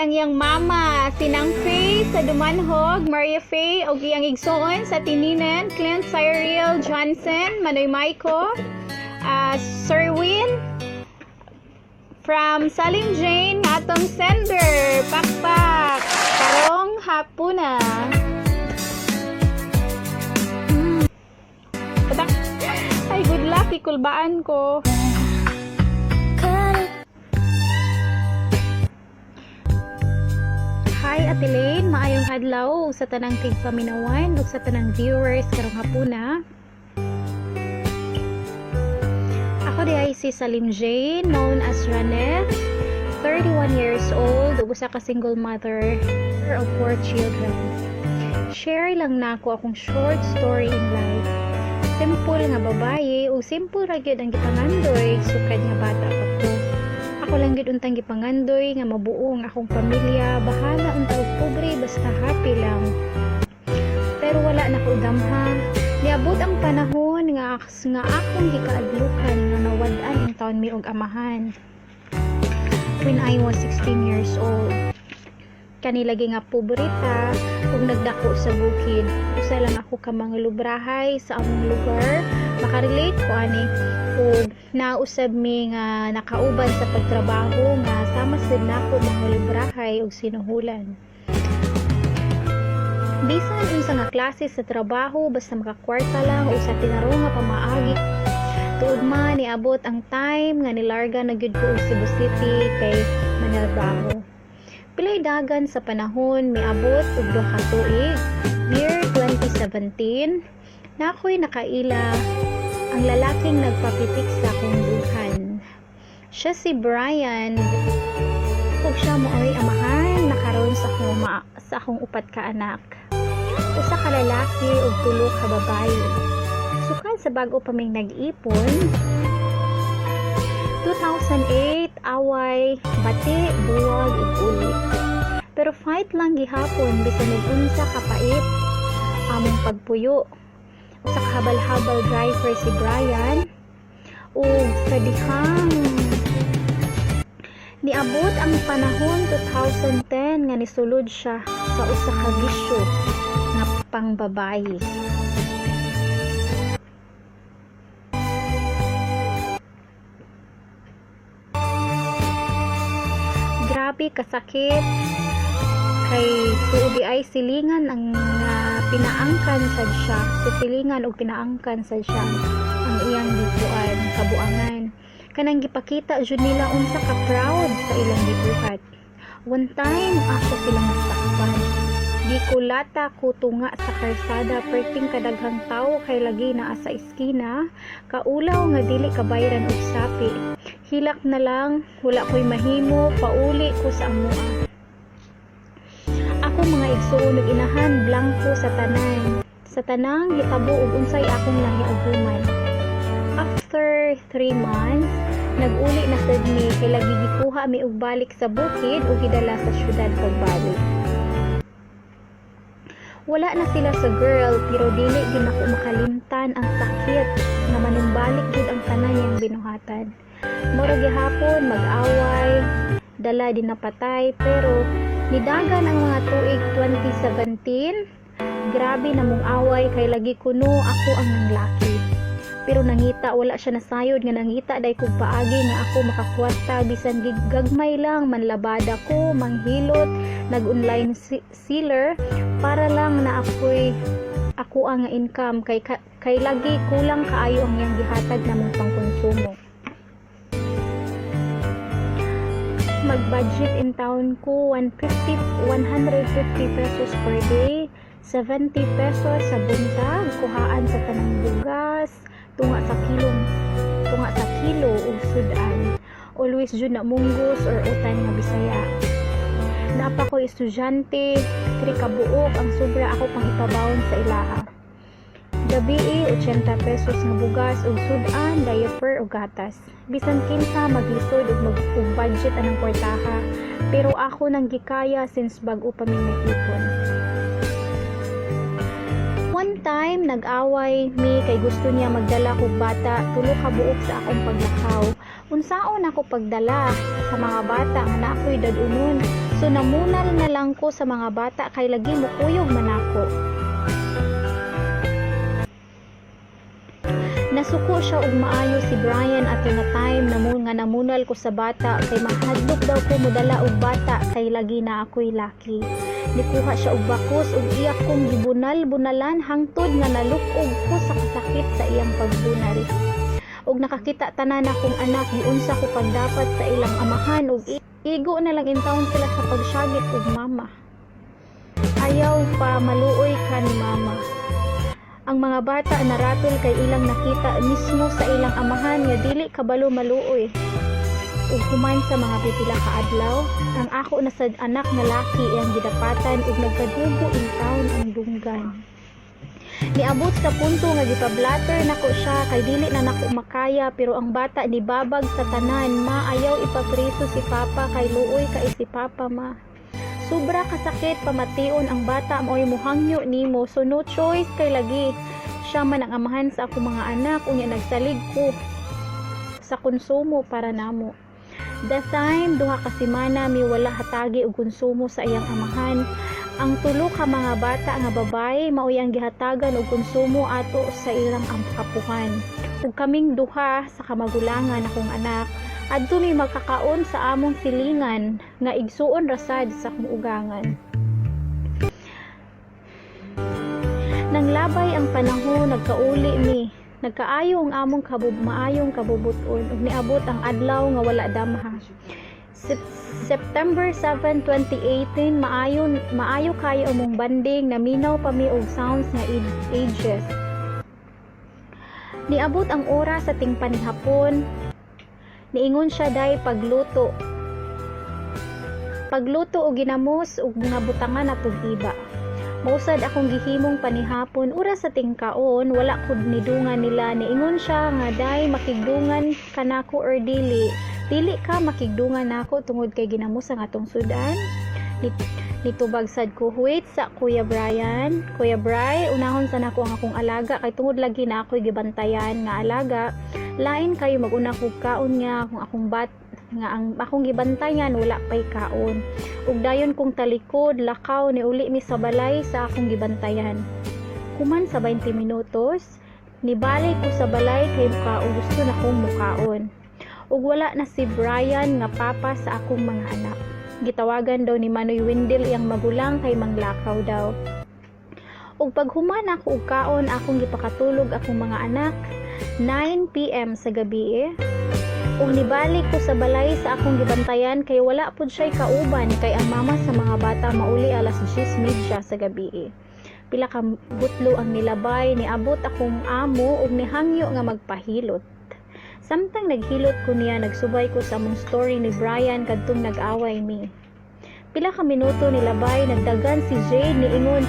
Ang iyang mama, si Nang Faye sa Dumanhog, Maria Faye, og iyang igsoon sa Tininen, Clint Cyril Johnson, Manoy Maiko, Sir Win, from Salim Jane, atong sender, pakpak, karong hapuna. Ay, good luck, ikulbaan ko. Hi, Ate Lane, maayong adlaw sa tanang tigpaminawan ug sa tanang viewers karong hapuna. Ako di ay si Salim Jane, known as Raneth, 31 years old, ug usa ka single mother of 4 children. Share lang nako akong short story in life. Simple nga babaye ug simple ra gyud ang gipangandoy sukad nga bata pa ko. Ako lang gyud untang gipangandoy nga mabuo ang akong pamilya, bahala unta og pobre basta happy lang. Pero wala na ko damha. Niabot ang panahon nga akong gikaadlukan nga nawad-an ang taon mi og amahan. When I was 16 years old. Kani lagi nga pobreta ug nagdako sa bukid. Usa lang ako ka mga lubrahay sa among lugar. Makarelate ko ani ug nausab mi nga nakauban sa pagtrabaho nga sama sad nako mga lubrahay ug sinuhulan. Bisan unsa nga klase sa trabaho basta makakwarta lang o sa tinarong nga pamaagi. Tuod man niabot ang time nga nilarga na gyud ko og Cebu City kay manarbaho. Pilay dagan sa panahon miabot og 2 ka tuig, year 2017, na ako'y nakaila ang lalaking nagpapitik sa akong dughan. Siya si Brian, ug siya maoy amahan na karon sa akong 4 ka anak. Usa ka lalaki ug 3 ka babayi. Sukad sa bag-o pa ming nag-ipon, 2008, away, bati, buwag ug uli. Pero fight lang gihapon bisan og unsa kapait among pagpuyo. Usa ka habal-habal driver si Brian ug sa dihang niabot ang panahon 2010 nga nisulod siya sa usa ka bisyo nga pangbabayi. Grabe kasakit kay tuod di ay silingan ang pinaangkan sad siya. So silingan og pinaangkan sad siya ang iyang gikuan kabuangan. Kanang gipakita jud nila unsa ka proud sa ilang gibuhat. One time ako silang nasakpan. Gikulata ko tunga sa karsada perting kadaghang tawo kay lagi naa sa eskina, kaulaw nga dili kabayran og sapi. Hilak na lang, wala ko'y mahimo, pauli ko sa amoa. Ako mga igsuon ug inahan blanko sa tanan. Sa tanang hitabo ug unsay akong nahiaguman. After 3 months, nag-uli na sad mi kay lagi gikuha mi og balik sa bukid ug gidala sa syudad pagbalik. Wala na sila sa girl pero dili gyud nako makalimtan ang sakit nga manumbalik gyud ang tanan niyang binuhatan. Mura gihapon mag-away, dala din napatay pero nidagan ang mga tuig 2017, grabe na mong away kay lagi kuno ako ang nanglaki. Pero nangita wala siya nasayod nga nangita day kog paagi nga ako makakwarta bisan gagmay lang manlabada ko, manghilot, nag-online sealer para lang na ako ang income kay lagi kulang kaayo ang iyang gihatag namong pangkonsumo. Mag-budget in town ko 150 pesos per day, 70 pesos sa buntag, kuhaan sa tanang bugas, tunga sa kilo ug sudan. Always jud na munggos or utan nga Bisaya. Napa ko estudyante, 3 ka buok ang sobra ako pang ipabawon sa ilaha. Gabii 80 pesos nga bugas ug sudan, diaper ug gatas. Bisan kinsa maglisod ug mag-budget anang kwartaha, pero ako nang gikaya since bag-o pa mi nag-ipon. One time nag-away mi kay gusto niya magdala kog bata, tulo ka buok sa akong paglakaw. Unsaon ako pagdala sa mga bata nga na ako'y dad-unon. So namunal na lang ko sa mga bata kay lagi mokuyog man ako. Nasuko siya og maayo si Brian ato nga time na mo nga namunal ko sa bata kay mahadlok daw ko modala og bata kay lagi na ako'y laki. Nikuha siya og bakos ug iya kong gibunal-bunalan hangtod nga naluk-og ko sa kasakit sa iyang pagbunal. Ug nakakita tanan akong anak giunsa ko pagdapat sa ilang amahan ug igo na lang intawon sila sa pagsyagit og mama. Ayaw pa, maluoy ka ni mama. Ang mga bata naratol kay ilang nakita mismo sa ilang amahan nga dili kabalo maluoy. Ug human sa mga pipila ka adlaw, ang ako na sad anak nga laki iyang gidapatan ug nagkadugo intawon ang dunggan. Niabot sa punto nga gipablatter nako siya kay dili na nako makaya, pero ang bata nibabag sa tanan, "Ma, ayaw ipapriso si papa kay luoy kay si papa, ma." Sobra kasakit pamation ang bata maoy muhangyo nimo, so no choice kay lagi siya man ang amahan sa akong mga anak. Unya nagsalig ko sa konsumo para namo. The time 2 ka semana mi wala hatagi og konsumo sa iyang amahan. Ang tulo ka mga bata nga babaye maoy ang gihatagan og konsumo ato sa ilang ang kapuhan. Ug kaming duha sa kamagulangan akong anak adto mi magkakaon sa among silingan nga igsuon ra sad sa akong ugangan. Nang labay ang panahon, nagkauli mi. Nagkaayo ang among maayong kabubuton ug niabot ang adlaw nga wala damha. September 7, 2018, maayo maayo kayo among bonding, naminaw pa mi og sounds nga ages. Niabot ang oras sa tingpanihapon. Niingon siya, "Day, pagluto. Pagluto og ginamos ug mga butangan natog iba." Mao sad akong gihimong panihapon. Oras sa tingkaon, wala kud nidungan nila. Niingon siya nga, "Day, makigdungan ka nako or dili? Dili ka makigdungan nako tungod kay ginamos ang atong sudan?" Nitubag sad ko, "Wait sa, Kuya Brian. Kuya Bry, unahon sa nako ang akong alaga kay tungod lagi na ako'y gibantayan nga alaga. Lain kayo maguna kog kaon nga kung akong bat nga ang akong gibantayan wala pay kaon." Ug dayon kong talikod, lakaw, ni uli mi sa balay sa akong gibantayan. Human sa 20 minutos, nibalik ko sa balay kay mukaon, gusto na kong mukaon. Ug wala na si Brian nga papa sa akong mga anak. Gitawagan daw ni Manoy Wendell iyang magulang kay manglakaw daw. Ug paghuman ako og kaon, akong gipakatulog akong mga anak 9 PM sa gabi eh. Ug nibalik ko sa balay sa akong gibantayan kay wala pud siya'y kauban kay ang mama sa mga bata mauli alas 10:30 sa gabi eh. Pila ka gutlo ang nilabay, niabot akong amo ug nihangyo nga magpahilot. Samtang naghilot ko niya, nagsubay ko sa among story ni Brian kadtong nag-away mi. Pila ka minuto nilabay, nagdagan si Jade, niingon